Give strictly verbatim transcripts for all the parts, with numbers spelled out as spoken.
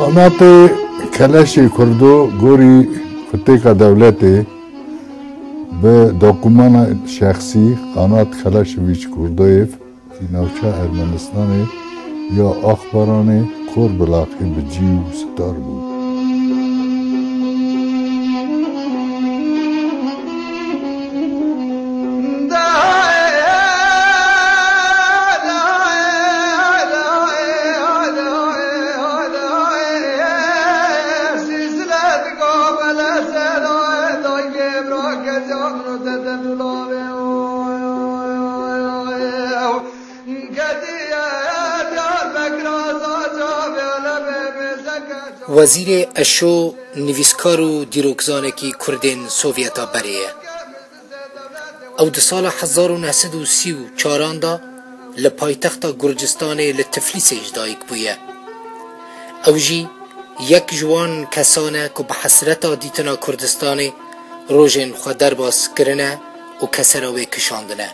Qanatê Keleşê Kurdo gorî kutêka dewletê bi dokumana şexsî Qanat Keleşeviç Kurdoyev, ki navça Ermenistanê ya Axbaranê Korbulaqê bi cî û sitar bû. Wezîrê Eşo nivîskar û dîrokzanekî Kurdên Sovyeta berê ye. Ew di sala hezar û neh sed û sî û çaran de li paytexta Gurcistanê li Tiflîsê ji dayik bûye. Ew jî yek ji wan kesan e ku bi hesreta dîtina Kurdistanê rojên xwe derbas kirine û kesera wê kişandine.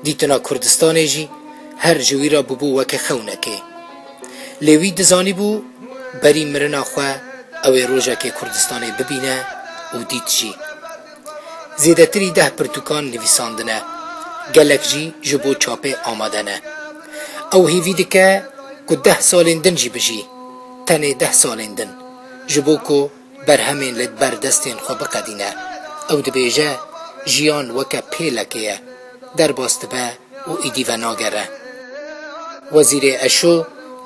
Dîtina Kurdistanê jî her ji wî re bûbû weke xewnekê. Lê wî dizanîbû berî mirina xwe ew ê rojekê Kurdistanê bibîne û dît jî. Zêdetirî deh pirtûkan nivîsandine, gelek jî ji bo çapê amade ne. Ew hêvî dike ku deh salên din jî bijî, tenê deh salên din, ji bo ku berhemên li ber destên xwe biqedîne. Ew dibêje, jiyan weke pêlekê ye, derbas dibe û êdî venagere. Wezîrê Eşo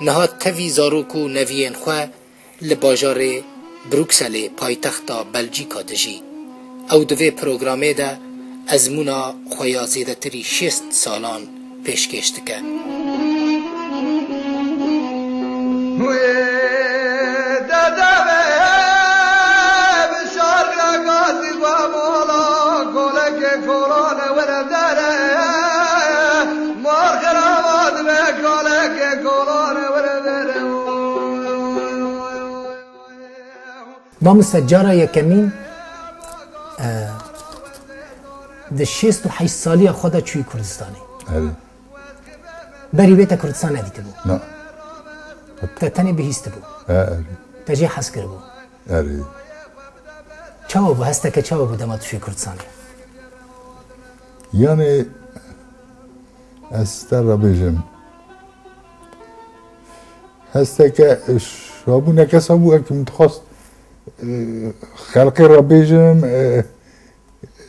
niha tevî zarok û neviyên xwe li bajarê Brukselê paytexta Belcîka dijî. Ew di vê programê de ezmûna xwe ya zêdetirî şêst salan pêşkêş dike. Mamoste, cara yekemîn, e, di şêst û heşt saliya xwe de çûyî Kurdistanê. Erê. Berî wê te Kurdistan nedîtibû. Na. Te tenê bihîstibû. E, erê. Te jê hez kiribû. Erê. Çawa bû? Hesteke çawa bû dema tu çûyî Kurdistanê? Yanî ez te re bêjim. Hesteke, e, şabûneke sa bû, wekî min dixwest, e, xelkê re bêjim, e,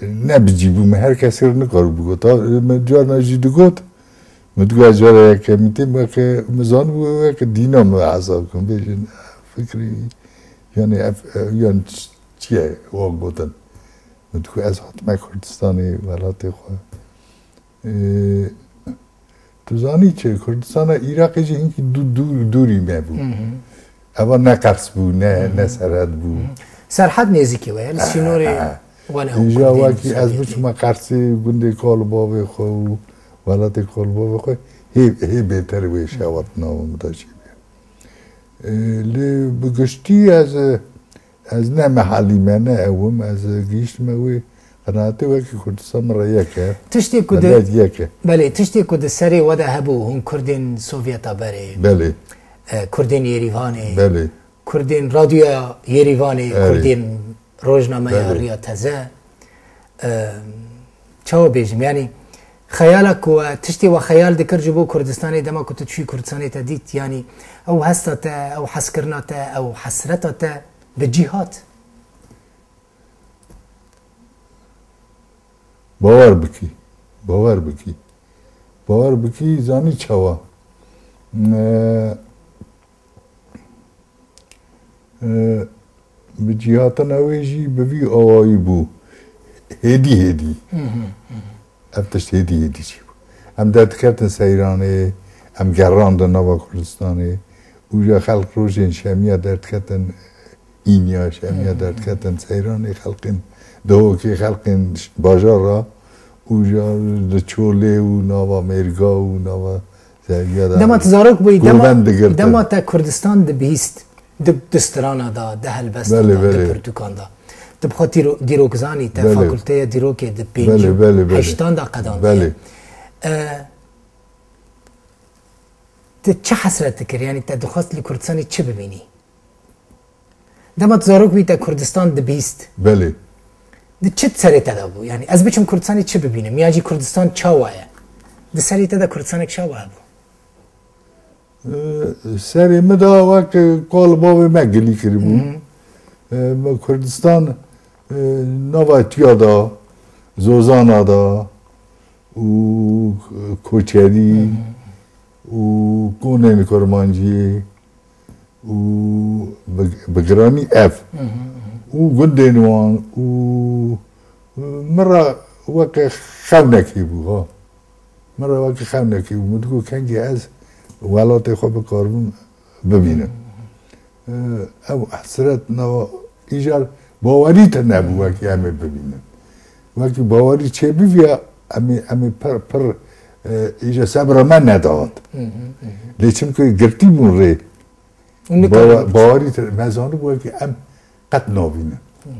ne bi cî bû, min her kesê re nikaribû bigot. Ha, min carna jî digot, min digot, ez cara yekemîn têm, weke min zanibû, weke dîna min hesab kim, bêjin, fikrî, yanî ev, ev, yan çi ye, wa gotin. Min digot, ez hatime Kurdistanê, welatê xwe. Ee, tu zanî çi? Kurdistana Iraqê jî hinkî dû-, dû-, dûrî me bû. Hı hı. Eva ne Qers bû, ne, Hı hı. ne Serhed bû. Hı hı. Serhed nêzîkî we ye, li sînorê He, he. we ne Îja Kurdên wekî ez Sovyetê. Biçime Qersê gundê kal bavê xwe û welatê kal bavê xwe hê, hê bêter wê şewat nava min da jî. Ee, lê bi giştî ez, e, Ez ne mehalî me, ne ew im, ez gihîştime wê qenaetê, wekî Kurdistan min re yek e. Tiştê ku di, Milet yek e. Belê, tiştê ku di serê we de hebû, hûn Kurdên Sovyeta berê, Belê. e, Kurdên Yerîvanê, Belê. Kurdên Radyoya Yerîvanê, Erê. Kurdên Rojnameya Belê. Riya Teze, e, çawa bêjim, yanî xeyala ku we, tiştê we xeyal dikir ji bo Kurdistanê, dema ku tu çûyî Kurdistanê te dît, yanî ew hesta te, ew hezkirina te, ew hesreta te bi cî hat? Bawer bikî, bawer bikî. Bawer bikî, zanî çawa? E, e, bi cîhatina wê jî bi vî awayî bû. Hêdî hêdî. Hı hı, hı hı. Ev tişt hêdî hêdî çî bû. Em derdiketin seyranê, em gerandin nava Kurdistanê. Û ya xelk rojên şemiya derdiketin, îniya şemiya Hı hı. derdiketin seyranê xelkên dehokê, xelkên ş-, bajara. Û ya di çolê û nava mêrga û nava zeriya de Dema tu zarok bûyî, dema, govend digirtin. Dema te Kurdistan dibihîst, di, di strana da, di helbesta Belê, da, di belê. pirtûkan da. Tu bi xwe tîro-, dîrokzanî te Belê. fakulteya dîrokê di pêncî Belê, belê, belê. heştan da qedandiye. Belê. E, tu çi hesret dikir? Yanî te dixwest li Kurdistanê çi bibînî? Dema tu zarok bî te Kurdistan dibîst. Belê. Di çi serê te de bû? Yani ez biçim Kurdistanê çi bibînim? Yan jî Kurdistan çawa ye? Di serê te de Kurdistanek çawa hebû? Ee, serê min de wek, e, kal bavê me gilî kiribû. Hı hı. Ee, me Kurdistan, e, nava tiya da, zozana da û, e, koçerî Hı hı. û konên kurmanciyê û bi, bi giranî ev Hı hı, hı hı. û gundên wan û, e, min re weke xewnekê bû, ha. Min re weke xewnekê bû. Min digot, kengî ez welatê xwe bikaribim bibînim. Hı hı, hı hı. E, ew hesret nava îcar bawerî tune bû wekî em ê bibînin. Wekî bawerî çêbiviya, em ê, em ê pir, pir, e, îcar sebra me nedat. Hı hı, hı hı. Lê çimkî girtî bûn rê. Û nikaribûn. Bawe-, bawerî tune, me zanibû wekî em qet nabînin. Hı hı.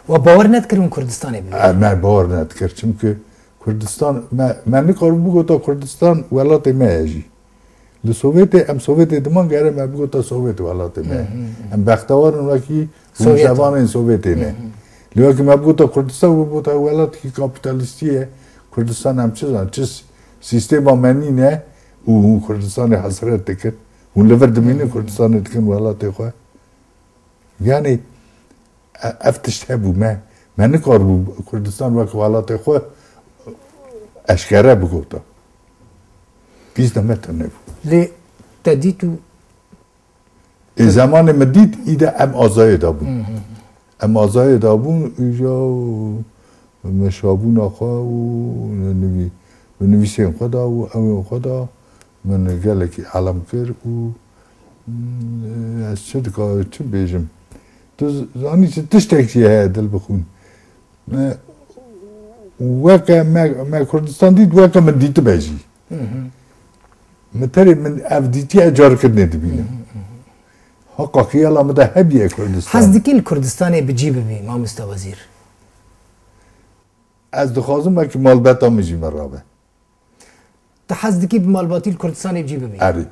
We bawer nedikir hûn Kurdistanê bibînin? E, me bawer nedikir. Çimkî Kurdistan, me, me nikaribû bigota Kurdistan welatê me ye jî. Li Sovyetê, em Sovyetê diman gere me bigota Sovyet welatê me. Hı hı, hı. Em bextewar in wekî Sovyet. Rojhevanên Sovyetê ne. Hı hı. Lê wekî me bigota Kurdistan, we bigota welatekî kapîtalîstî ye. Kurdistan em çi zan, çi s-, sîstema me nîne û hûn Kurdistanê hesret dikin. Hûn li vir dimînin Hı hı. Kurdistanê dikin welatê xwe. Yani, e, ev tişt hebû me. Me nikaribû Kurdistan wek welatê xwe eşkere bigota. Pîs de me tune bû. Lê te dît û Ê zemanê min dît, î de em azayê de bûn. Hı hı. Em azayê de bûn, îja meşabûna xwe û nivî-, bi nivîsên xwe de û ewên xwe de min gelekî elem kir û, mm, ez çi dika-, çi bêjim? Tu z-, zanî çi tiştek jî heye dil bixwîn. Me, weke me, me Kurdistan dît, weke min dîtibe jî. Hı hı. Min terê min ev dîtiye carkirinê dibînim. Hı hı, hı hı. Haqa xiyala min de hebiye Kurdistan. Hez dikî li Kurdistanê bi cî bibî, mamoste Wezîr? Ez dixwazim wekî malbeta min jî min rabe. Tu hez dikî bi malbatî li Kurdistanê bi cî bibî? Erê,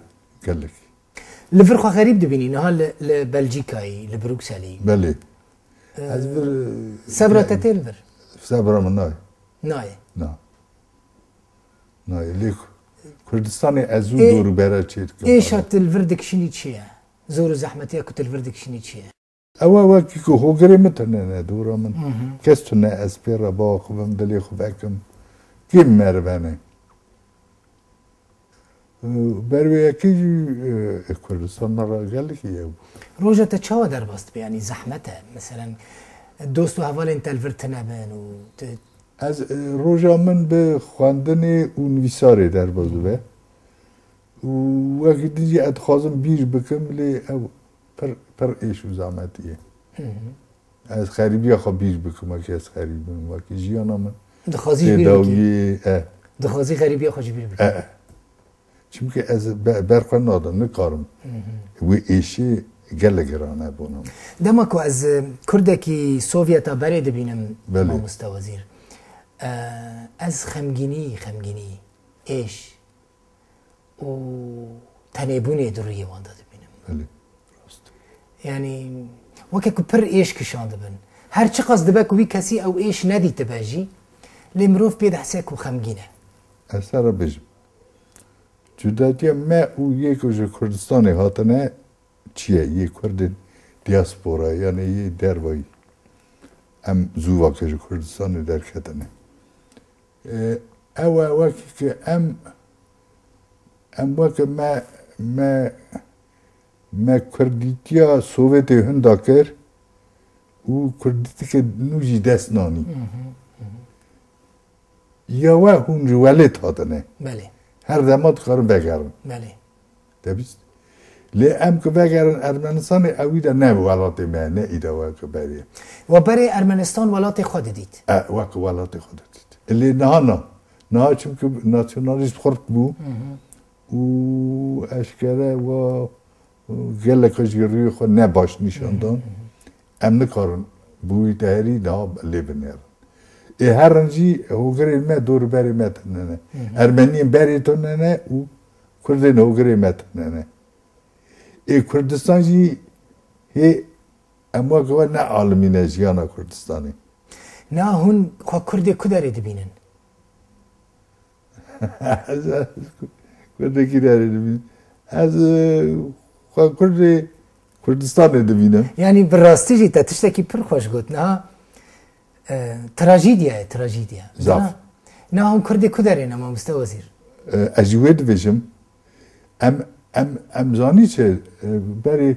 gelek. Li vir xwe xerîb dibînî, niha li, li Belcîkayî, li Brukselî. Belê. Ee, Ez vir, sebra te tê li vir? Sebra min nayê. Nayê? Na. Nayê. Lê Kurdistanê ez zû Ê, dor û bera çê dikim. Êşa tu li vir dikişînî çi ye? Zor û zehmetiya ku tu li vir dikişînî çi ye? Ew e wekî ku hogirê min tune ne, dora min. Hı hı. Kes tune ez pê re biaxivim, dilê xwe vekim. Kêm meriv hene. Ber wê yekê jî, e, Kurdistan me re gelekî ye bû. Roja te çawa derbas dibe? Yanî zehmet e. Meselen, dost û hevalên te li vir tune bin û tu Ez, e, roja min bi xwendinê û nivîsarê derbas dibe. Û wekî din jî ez dixwazim bîr bikim, lê ew pir, pir êş û zehmetî ye. Hı hı. Ez xerîbiya xwe bîr bikim, wekî ez xerîb im, wekî jiyana min Dixwazî jî bîr bikî? Têdawiyê, e. Dixwazî xerîbiya xwe jî bîr bikî? E, e. Çimkî ez be-, ber xwe nadim, nikarim. Hı hı. Wê êşî gelek giran e bona min. Dema ku ez, e, Kurdekî Sovyeta berê dibînim, Belê. Mamoste Wezîr, e, ez xemgînî, xemgînî, êş û tenêbûnê di rûyê wan de dibînim. Belê, rast. Yanî, weke ku pir êş kişandibin. Her çiqas dibe ku wî kesî ew êş nedîtibe jî, lê mirov pê dihese ku xemgîn e. Ez te re bêjim. Cudatiya me û yê ku ji Kurdistanê hatine, çi ye? Yê Kurdên diaspora, yanî yê dervayî. Em zû vake ji Kurdistanê derketine. E, ew e wekî ke em, em weke me, me, me Kurdîtiya Sovyetê hinda kir û Kurdîtike nû jî dest nanî. Hı hı, hı hı. Ya we hûn ji welêt hatine. Belê. Her dema dikarin vegerin. Belê. Te bîst. Lê em ku vegerin Ermenistanê, ewî de ne welatê me, ne î de weke berê. We berê Ermenistan welatê xwe didît? E, weke welatê xwe didît. Lê niha na. Niha çimkî nasyonalîst xurt bû Hı hı. û eşkere we gelek jî rûyê xwe ne baş nîşan dan. Hı hı. Em nikarin bi wî teherî niha lê binêrin. Ê herin jî hogirên me dor û berê me tune ne. Hı hı. Ermeniyên berê tune ne û Kurdên hogirê me tune ne. Ê Kurdistan jî hê Em weke we ne alimî ne jiyana Kurdistanê. Na hûn xwe Kurdê ku derê dibînin? Ez, ez Kurdekî derê dibînim. Ez, e, xwe Kurdê Kurdistanê dibînim. Yanî bi rastî jî te tiştekî pir xweş got. Niha, e, trajîdya ye, trajîdya. Zaf. Niha, niha hûn Kurdê ku derê ne, mamoste Wezîr? E, ez jî wê dibêjim. Em, em, em zanî çi, e, berê,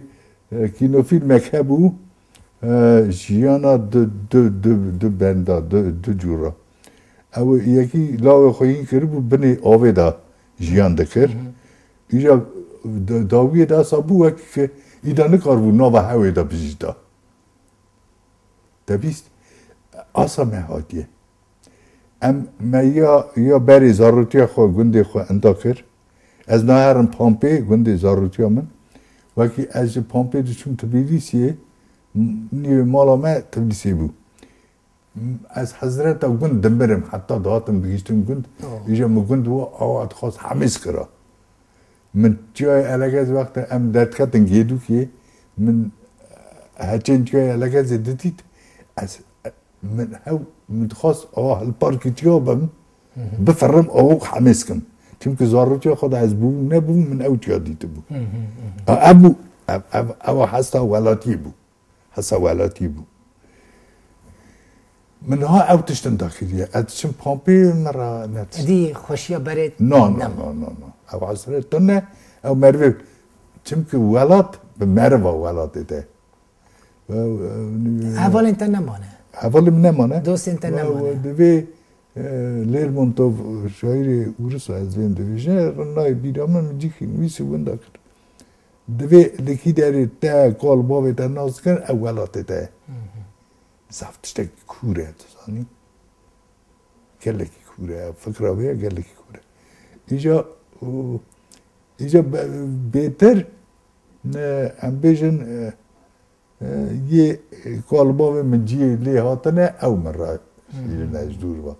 e, kînofîlmek hebû, e, jiyana du, du, du, du benda, du, du cûra. Ew yekî lawê xwe hîn kiribû, binê avê de jiyan dikir. Hı hı. Îja da-, dawiyê de esa bû wek îda nikaribû nava hewê de bijîta. Te bîst, asa me hatiye. Em me ya, ya berê zarotiya xwe, gundê xwe enda kir. Ez naherim Pampê, gundê zarotiya min. Wekî ez ji Pampê diçûm Tbilîsiyê, m-, nîvê mala me Tbilîsê bû. M-, ez hezreta gund dimirim, heta dihatim digihîştim gund. Oh. Îja min gund bû, awa dixwast hemêz kira. Min çiyayê Elegez wextê em derdiketin Gêdûkê, min heçên çiyayê Elegezê didît, ez, min hew, min dixwast awa hilparkî çiya bim, Hı hı. bifirim awa hemêz kim. Çimkî zarotiya xwe de ez bûm nebûm, min ew çiya dîtibû. Hı hı, hı hı. A, ev bû, ev, ev, ew hesta welatiyê bû. Hesa welatî bû. Min ha ew tiştin dakiriye. Ez diçim Pampê, min ra ne tişt. Edî xweşiya berê Na, na, nema. na, na, na. Ew hesret tune, ew merivê, çimkî welat bi meriva welatê de. Ew, ew, Hevalên te nemane. Hevalê min nemane. Dostên te Ew, nemane. Divê, e, Lermontov şairê Urus a ez vêm dibêje, nayê bîra min, min cîkî nivîsî winda kir. Divê li kî derê te kal bavê te nas dikin, ew welatê te ye. Hı hı. Zaf tiştekî kûr e, tu zanî. Gelekî kûr e, fikra wê ye, gelekî kûr e. Îja, û, îja be-, bêtir, e, em bêjin, e, e, yê kal bavê min ciyê lê hatine, ew min re şîrin e ji dûr ve.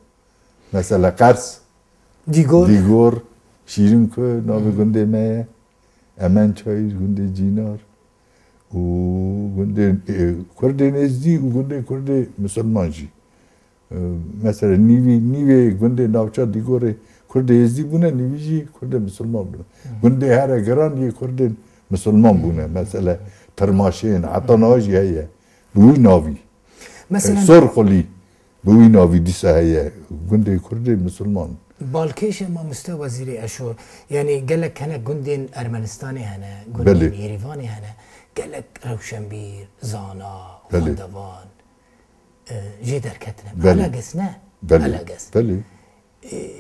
Mesela Qers, Dîgor. Dîgor, Şîrinköy, navê gundê me ye. Emençayî, gundê Cînar. Û gundê, e, Kurdên Êzdî û gundê Kurdê Misilman jî. E, mesela nîvî, nîvê gundê navça Dîgorê Kurdê Êzdî bûne, nîvî jî Kurdê Misilman bûne. Gundê here giran yê Kurdên Misilman bûne. Mesela Tirmaşên, heta niha jî heye. Bi wî navî. Mesela E, Sorxulî. Bi wî navî dîsa heye. Gundê Kurdê Misilman. Balkêş e mamoste Wezîrê Eşo. Yanî gelek hene gundên Ermenistanê hene, gundên Belê. Yêrîvanê hene. Gelek rewşenbîr, zana, Belê. xwendevan, e, jê derketine. Belê. Heleges ne? Belê. Heleges. Belê. E,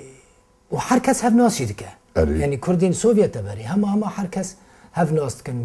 û her kes hev nas jî dike. Erê. Yanî Kurdên Sovyete berê. Hema hema her kes hev nas dikin.